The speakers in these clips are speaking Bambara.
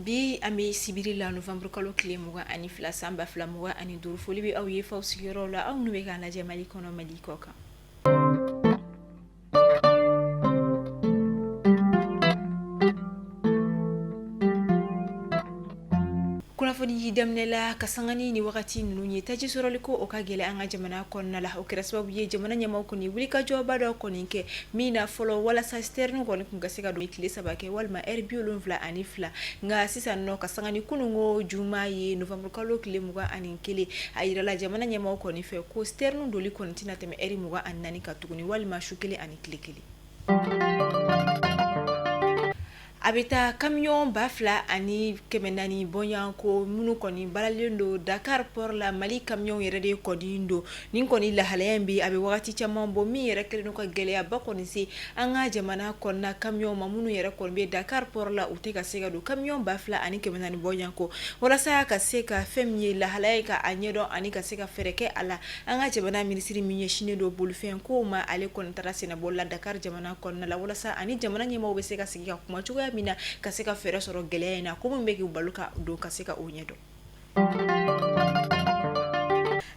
Bi an bɛ sibiri la novembre kalo tile 22 san 2025. Foli bɛ aw ye f'aw sigiyɔrɔw la, aw minnu bɛ k'an lajɛ Mali kɔnɔ, Mali kɔ kan. Kunnafoni daminɛ la ka sanga ni nin wagati ninnu ye, taji sɔrɔli ko o ka gɛlɛn an ka jamana kɔnɔna la. O kɛra sababu ye jamana ɲɛmaaw kɔni wulikajɔba dɔ kɔni kɛ min na fɔlɔ, walasa citerne kɔni tun ka se ka don tile 3 kɛ walima heure 72. Nka sisan nɔ, ka sanga ni kununko juma ye novembre kalo tile 21, a jirala jamana ɲɛmaaw kɔni fɛ ko citerne doli kɔni tɛna tɛmɛ heure 24 kan tuguni, walima su kelen ani tile kelen. A bɛ taa kamiyɔn 2400 bɔɲɔgɔnko minnu kɔni balalen don Dakar port la. Mali kamiyɔn yɛrɛ de kɔni don. Nin kɔni lahalaya in bɛ a bɛ wagati caman bɔ, min yɛrɛ kɛlen don ka gɛlɛyaba kɔni se an ka jamana kɔnɔna kamiyɔn ma minnu yɛrɛ kɔni bɛ Dakar port la, u tɛ ka se ka don. Kamiyɔn 2400 bɔɲɔgɔnko, walasa ka se ka fɛn min ye lahalaya ye ka a ɲɛdɔn ani ka se ka fɛɛrɛ kɛ a la, an ka jamana minisiri min ɲɛsinnen don bolifɛn kow ma, ale kɔni taara sennabɔ la Dakar jamana kɔnɔna la, walasa ani jamana ɲɛmaaw bɛ se ka sigi ka kuma cogoya min na, ka se ka fɛɛrɛ sɔrɔ gɛlɛya in na, ko min bɛ k'u bali ka don, ka se ka o ɲɛdɔn.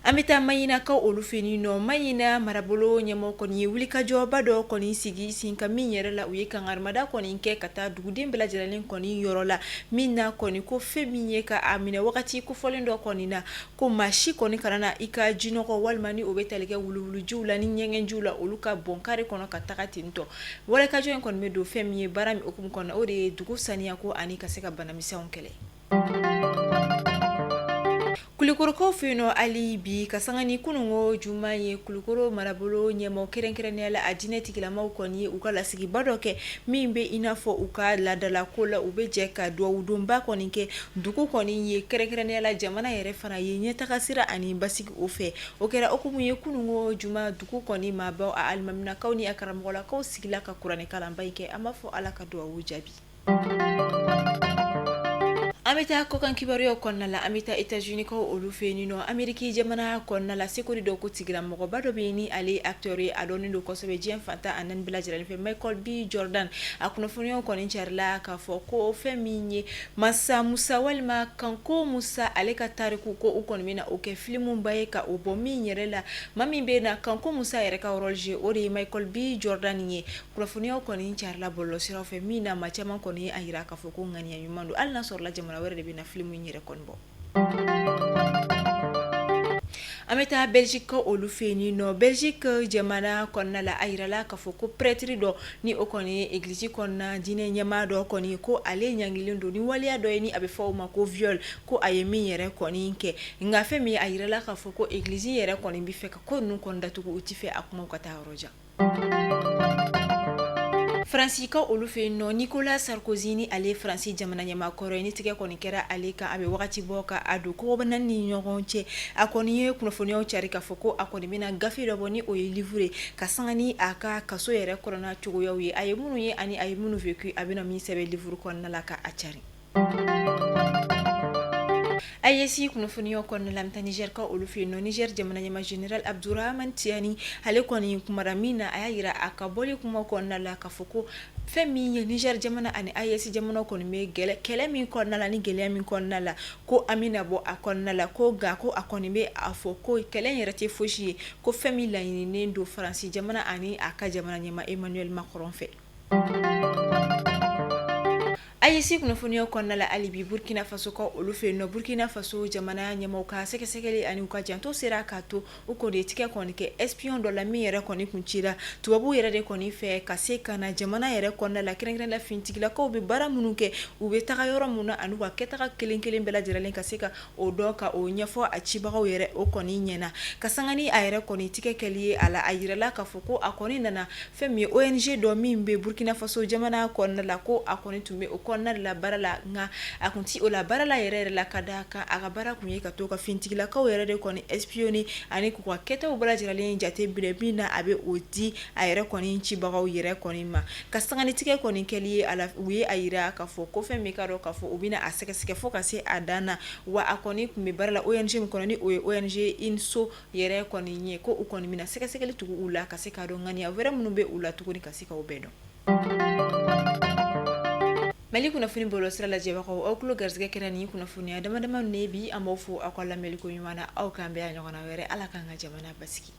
An bɛ taa Maɲinakaw olu fɛ yen nɔ. Maɲina marabolo ɲɛmɔgɔ kɔni ye wulikajɔba dɔ kɔni sigi sen kan, min yɛrɛ la u ye kangarimada kɔni kɛ ka taa duguden bɛɛ lajɛlen kɔni yɔrɔ la, min na kɔni ko fɛn min ye ka a minɛ wagati kofɔlen dɔ kɔni na, ko maa si kɔni kana na i ka jinɔgɔ walima ni o bɛ tali kɛ wuluwulujiw la ni ɲɛgɛnjiw la, olu ka bɔn kare kɔnɔ ka taga ten tɔ. Wulikajɔ in kɔni bɛ don fɛn min ye baara min hukumu kɔnɔ, o de ye dugu saniya ko ani ka se ka banamisɛnw kɛlɛ. Kulukorokaw fɛ yen nɔ hali bi, ka sanga ni kununko juma ye, Kulukoro marabolo ɲɛmɔgɔ, kɛrɛnkɛrɛnnenya la a diinɛ tigilamaw kɔni ye u ka lasigiba dɔ kɛ, min bɛ i n'a fɔ u ka laadala ko la, u bɛ jɛ ka dugawudonba kɔni kɛ dugu kɔni ye, kɛrɛnkɛrɛnnenya la jamana yɛrɛ fana ye ɲɛtaga sira ani basigi o fɛ. O kɛra hukumu ye kununko juma, dugu kɔni maabaw, a alimaminakaw ni a karamɔgɔlakaw sigila ka kuranɛ kalanba in kɛ. An b'a fɔ Ala ka dugawu jaabi. An bɛ taa kɔkan kibaruyaw kɔnɔna la. An bɛ taa États-Unis kaw olu fɛ yen nɔ. Ameriki jamana kɔnɔna la, seko ni dɔnko tigilamɔgɔba dɔ bɛ yen ni ale ye acteur ye, a dɔnnen don kosɛbɛ diɲɛ fan tan ani naani bɛɛ lajɛlen fɛ, Michael B Jordan. A kunnafoniyaw kɔni carila k'a fɔ ko fɛn min ye Mansa Musa walima Kanko Musa, ale ka tariku, ko u kɔni bɛna o kɛ filimuba ye ka o bɔ, min yɛrɛ la maa min bɛ na Kanko Musa yɛrɛ ka rôle jouer, o de ye Michael B Jordan ye. Kunnafoniyaw kɔni carila bɔlɔlɔsiraw fɛ, min na maa caman kɔni ye a jira k'a fɔ ko ŋaniya ɲuman don, hali n'a sɔrɔla jamana wɛrɛ de bɛ na filimu in yɛrɛ kɔni bɔ. An bɛ taa Belgique kaw olu fɛ yen nɔ. Belgique jamana kɔnɔna la, a jirala k'a fɔ ko prêtre dɔ, ni o kɔni ye église kɔnɔna diinɛ ɲɛmaa dɔ kɔni ye, ko ale ɲangilen don ni waleya dɔ ye ni a bɛ fɔ o ma ko viol, ko a ye min yɛrɛ kɔni kɛ. Nka fɛn min, a jirala k'a fɔ ko église yɛrɛ kɔni bɛ fɛ ka ko ninnu kɔni datugu, u tɛ fɛ a kumaw ka taa yɔrɔ jan. Faransikaw olu fɛ yen nɔ, Nicolas Sarkozy, ni ale ye Faransi jamana ɲɛmaa kɔrɔ ye, ni tigɛ kɔni kɛra ale kan, a bɛ wagati bɔ ka a don kogoba ni ɲɔgɔn cɛ. A kɔni ye kunnafoniyaw cari k'a fɔ ko a kɔni bɛna gafe dɔ bɔ, ni o ye livre ye, ka sanga ni a ka kaso yɛrɛ kɔnɔna cogoyaw ye, a ye minnu ye ani a ye minnu vécu, a bɛna min sɛbɛn livre kɔnɔna la ka a cari. AES kunnafoniyaw kɔnɔna la, an bɛ taa Niger kaw olu fɛ yen nɔ. Niger jamana ɲɛmaa général Abdourahamane Tiani, ale kɔni kumara min na a y'a jira a ka bɔli kuma kɔnɔna la k'a fɔ ko fɛn min ye Niger jamana ani AES jamana kɔni bɛ kɛlɛ min kɔnɔna la ni gɛlɛya min kɔnɔna la, ko an bɛna bɔ a kɔnɔna la, ko nka ko a kɔni bɛ a fɔ ko kɛlɛ in yɛrɛ tɛ fosi ye, ko fɛn min laɲininen don Faransi jamana ani a ka jamana ɲɛmaa Emmanuel Macron fɛ. AES kunnafoniyaw kɔnɔna la hali bi, Burkina Faso kaw olu fɛ yen nɔ, Burkina Faso jamana ɲɛmaaw ka sɛgɛsɛgɛli ani u ka janto sera k'a to u kɔni ye tigɛ kɔni kɛ espion dɔ la, min yɛrɛ kɔni kun cira tubabuw yɛrɛ de kɔni fɛ ka se ka na jamana yɛrɛ kɔnɔna la, kɛrɛnkɛrɛn la finitigilakaw bɛ baara minnu kɛ, u bɛ taga yɔrɔ minnu na ani u ka kɛtaga kelen kelen bɛɛ lajɛlen, ka se ka o dɔn ka o ɲɛfɔ a cibagaw yɛrɛ o kɔni ɲɛna. Ka sanga ni a yɛrɛ kɔni tigɛ kɛli ye a la, a yirala k'a fɔ ko a kɔni nana fɛn min ye ONG dɔ min bɛ Burkina Faso jamana kɔnɔna la, ko a kɔni tun bɛ o kɔnɔna de la baara la, nka a tun tɛ o la baara la yɛrɛ yɛrɛ la, ka d'a kan a ka baara tun ye ka to ka finitigilakaw yɛrɛ de kɔni espionner ani k'u ka kɛtaw bɛɛ lajɛlen jate minɛ, min na a bɛ o di a yɛrɛ kɔni cibagaw yɛrɛ kɔni ma. Ka sanga ni tigɛ kɔni kɛli ye a la, u ye a yira k'a fɔ ko fɛn min ka dɔn k'a fɔ u bɛna a sɛgɛsɛgɛ fo ka se a dan na, wa a kɔni tun bɛ baara la ONG min kɔnɔ, ni o ye ONG INSO yɛrɛ kɔni ye, ko u kɔni bɛna sɛgɛsɛgɛli tugu u la ka se k'a dɔn ŋaniya wɛrɛ minnu bɛ u la tuguni, ka se k'o bɛɛ dɔn. Mali kunnafoni bɔlɔlɔsira lajɛbagaw, aw tulo garisɛgɛ kɛra nin kunnafoniya dama dama ninnu ye bi. An b'aw fo aw ka lamɛnni ko ɲuman na. Aw k'an bɛn a ɲɔgɔnna wɛrɛ. Ala k'an ka jamana basigi.